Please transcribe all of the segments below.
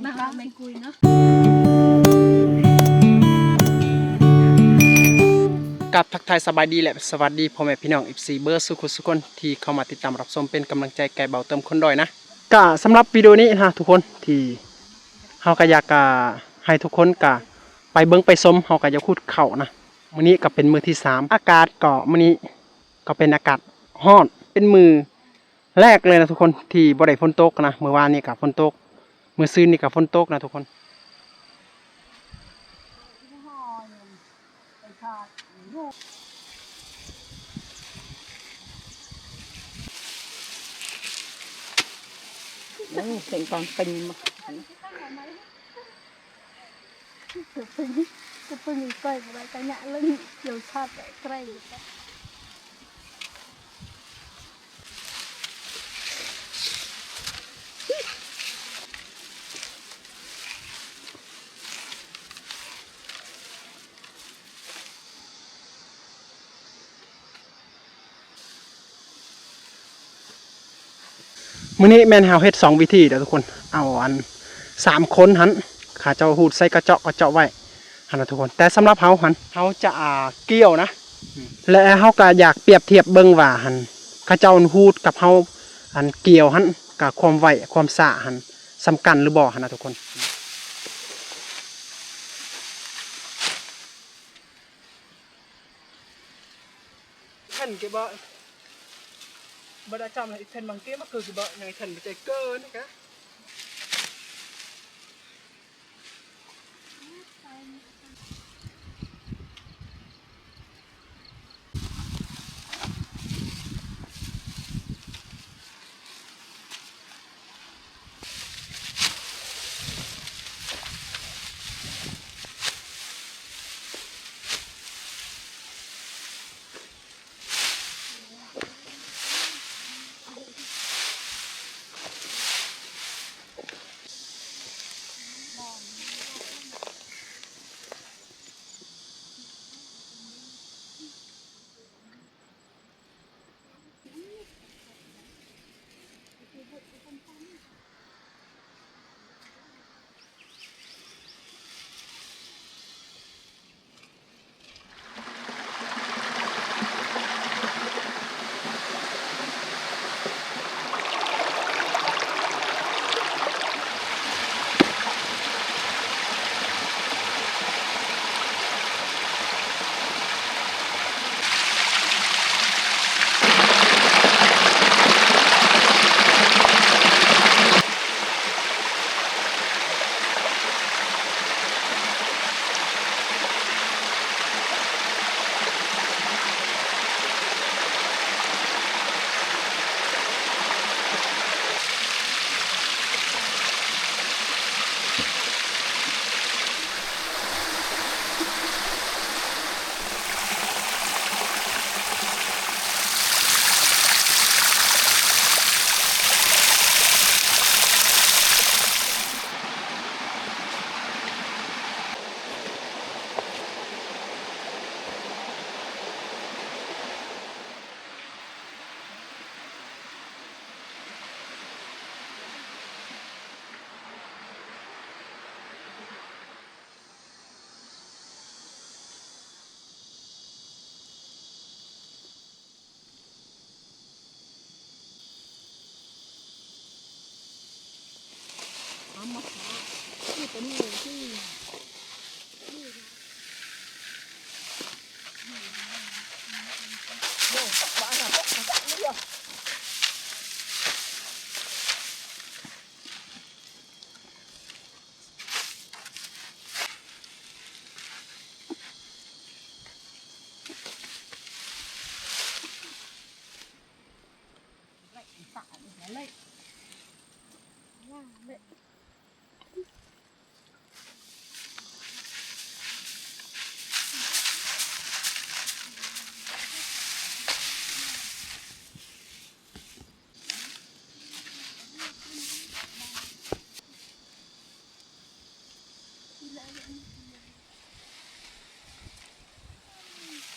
ມາຫາແມງກຸຍເນາະ. ກາບທັກທາຍສະບາຍດີ ແລະ ສະຫວັດດີພໍ່ແມ່ພີ່ນ້ອງ ເອັຟຊີ ເບີດສູ່ຄົນສູ່ຄົນທີ່ເຂົ້າມາຕິດຕາມຮັບຊົມເປັນກຳລັງໃຈໃຫ້ເບົາເຕີມຄົນດ້ອຍນະ. ກະສຳລັບວິດີໂອນີ້ນະທຸກຄົນ ທີ່ເຮົາກະຢາກ ກະໃຫ້ທຸກຄົນກະໄປເບິ່ງໄປຊົມ ເຮົາກະຢາກຂຸດເຂົ້ານະ. ມື້ນີ້ກະເປັນມື້ທີສາມ ອາກາດກະມື້ນີ້ກະເປັນອາກາດຮ້ອນ ເປັນມື້ ແລກເລີຍນະທຸກຄົນ ທີ່ບໍ່ໄດ້ຝົນຕົກນະ. ມື້ວານນີ້ກະຝົນຕົກ ມື້ຊືນນີ້ກະຝົນຕົກນະທຸກຄົນ. ໂອ້ ເສັງກອງເປັນ ຈະເປັນ ຈະເປັນອີກ ໄປບໍ່ໄດ້ ກະຍະເລີຍ ຂຽວຊາດແຕະໄກ. ມື້ນີ້ແມ່ນເຮົາເຮັດສອງວິທີເດີທຸກຄົນ. ເອົາອັນສາມຄົນຫັ້ນ ເຂົາເຈົ້າຮູດໃສ່ກະເຈາະ ກະເຈາະໄວ້ຫັ້ນນະທຸກຄົນ. ແຕ່ສຳລັບເຮົາຫັ້ນ ເຮົາຈະ ອ່າ ກ່ຽວນະ ແລະ ເຮົາກະຢາກປຽບທຽບເບິ່ງວ່າຫັ້ນ ເຂົາເຈົ້າຮູດກັບເຮົາອັນກ່ຽວຫັ້ນ ກະຄວາມໄວຄວາມຊ້າຫັ້ນ ສ່ຳກັນຫຼືບໍ່ຫັ້ນນະທຸກຄົນ. ແຜ່ນເກັບບໍ່ ບໍ່ໄດ້ຈຳ ອີກແຜ່ນບາງເກມ ມັນຄືຊິບໍ່ ຍັງແຜ່ນບໍ່ໃຈເກີນກະ.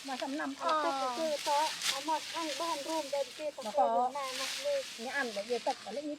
ມາສຳນຳ ອໍ ເກີດຕໍ່ ເອົາມາຂ້າງບ້ານ ໂຮມໄດ້ເກດຕໍ່ ມາເກີດ ມາມາເລີຍ ນີ້ອັນບໍ່ເອີ ຕົກໄປແລ້ວອີກ.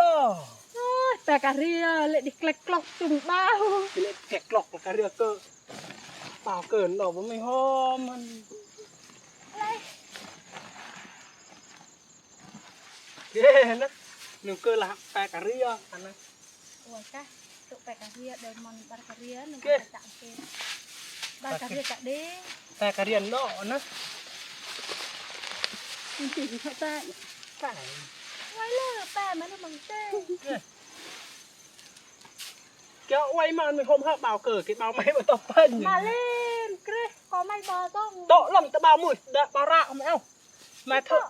ບໍ່? ໂອ້ຍ ແປກກະເຣຍ ເລະດິແກລັກກລັອກຈຸ່ມເບົາ ເລະແກລັກກລັອກກະເຣຍເກີ ປາວເກີນດອກ ບໍ່ມີຫອມມັນ ເດ້ນະ ໜຶ່ງເກີລະແປກກະເຣຍ ອັນນະ ໂອ້ຍກະ Tuk pe ka ria, dei mon bar ka ria, nung ka cak ke. Bar ka ria cak de. Pe ka ria no na. Nanti di kata. Pe. Wai le, pe mana mang te. Ke wai man me hom ha bao ke, ke bao mai ba to pan. Malen, kreh, ko mai ba tong. To lam ta bao mui, da bao ra me au. Mai tho.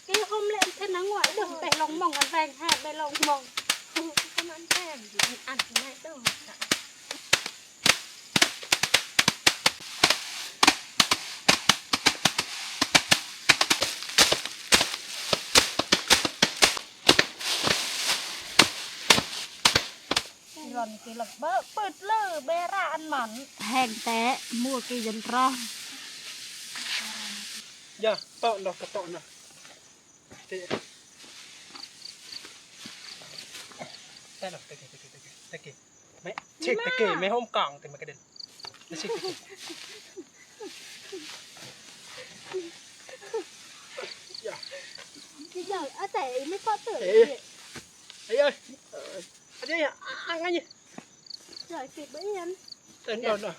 ເກຫົມແລະເປັນນາງວຍເດີ ໄປລອງມອງອັນແວງແຮດ ໄປລອງມອງ ປະມານແພງ ອັນໄດ້ເດີ. ລອນກິລະເບີປຶດເລີເບຣາອັນມັນແຮງແຕະມົວກີຍົນຕຣອງ. ຢ່າເຕາະດອກກະເຕາະນະ. ແຕ່ດອກຕະເກ ຕະເກ ຕະເກ ຕະເກ. ແມ່ ເຊັກຕະເກ ແມ່ໂຮມກາງແຕ່ມັນກະເດັນ ມາເຊັກຕະເກ. ຢ່າ ຢ່າ ອາແຕ ໄມ່ເກາະເຕີ ເອີ ເອີ ອັນນີ້ ອາ ອາ ອາ ອາ ເອີ ເກັບໄວ້ອັນ ເອີ ນອນ ນອນ.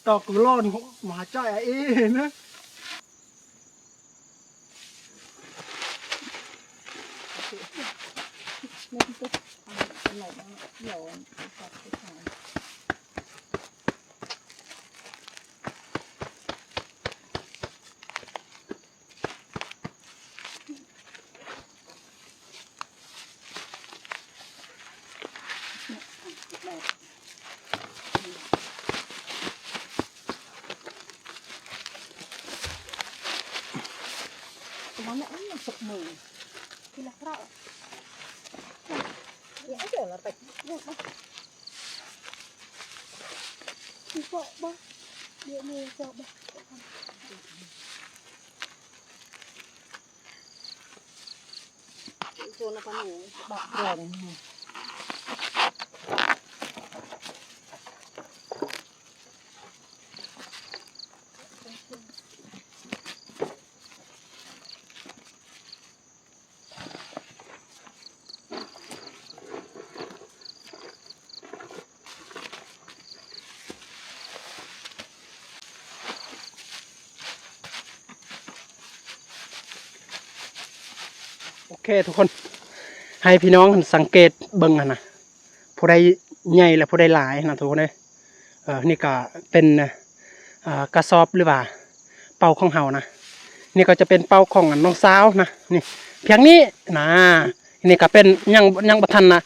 ຕອກກະລອນ ມາຈອຍອາເອນະ. ໂອເຄທຸກຄົນ ໃຫ້ພີ່ນ້ອງຫັ້ນສັງເກດເບິ່ງຫັ້ນນະ ຜູ້ໃດໃຫຍ່ ແລະ ຜູ້ໃດຫຼາຍນະທຸກຄົນເອີຍ. ເອີ ນີ້ກະເປັນ ເອີ ກະສອບ ຫຼືວ່າເປົາຂອງເຮົານະ. ນີ້ກໍຈະເປັນເປົາຂອງນ້ອງສາວນະ ນີ້ພຽງນີ້ນະ. ນີ້ກະເປັນ ຍັງ ຍັງບໍ່ທັນນະ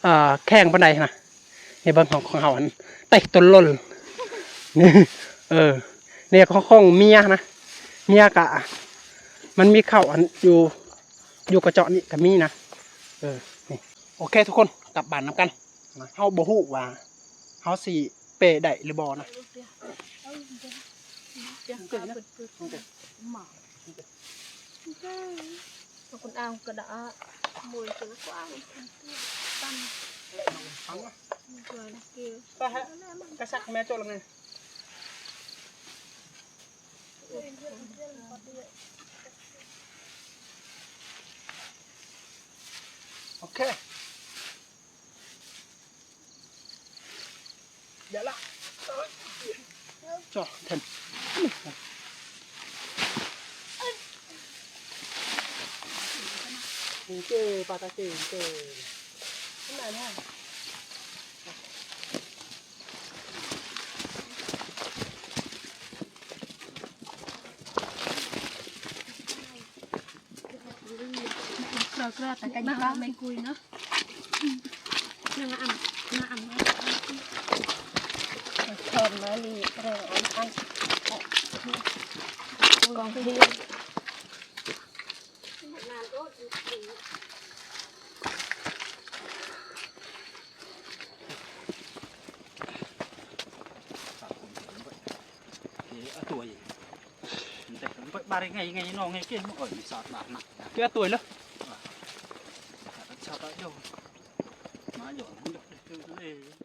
ເອີ ແຂງປານໃດນະ. ນີ້ເບິ່ງຂອງ ຂອງເຮົາຫັ້ນ ເຕະຕົນຫຼົ່ນ ນີ້ ເອີ ນີ້ຂອງ ຂອງເມຍນະ. ເມຍກະ ມັນມີເຂົ້າອັນຢູ່ ຢູ່ກະເຈາະນີ້ກະມີນະ. ເອີ ນີ້ ໂອເຄທຸກຄົນ ກັບບ້ານນຳກັນ. ເຮົາບໍ່ຮູ້ວ່າເຮົາຊິເປໄດ້ຫຼືບໍ່ນະ. ກະຕາກັນ ມາເອົາແມງກຸຍເນາະ ມາອຳ ມາອຳ ສອນມາລີແລງອັນ ອັນ ກອງເພງ. ເອີ ເອົາຕົວອີກ ມັນແຕກ ມັນບາດໄງ ໄງນ້ອງ ໄງເກັ່ງ ມັນ ໂອ້ຍ ມັນສາດບາດນະ ເອົາຕົວເລີຍ ສາດ ສາດ ດຽວ ມາຢອນ ຢອນ ເອີ.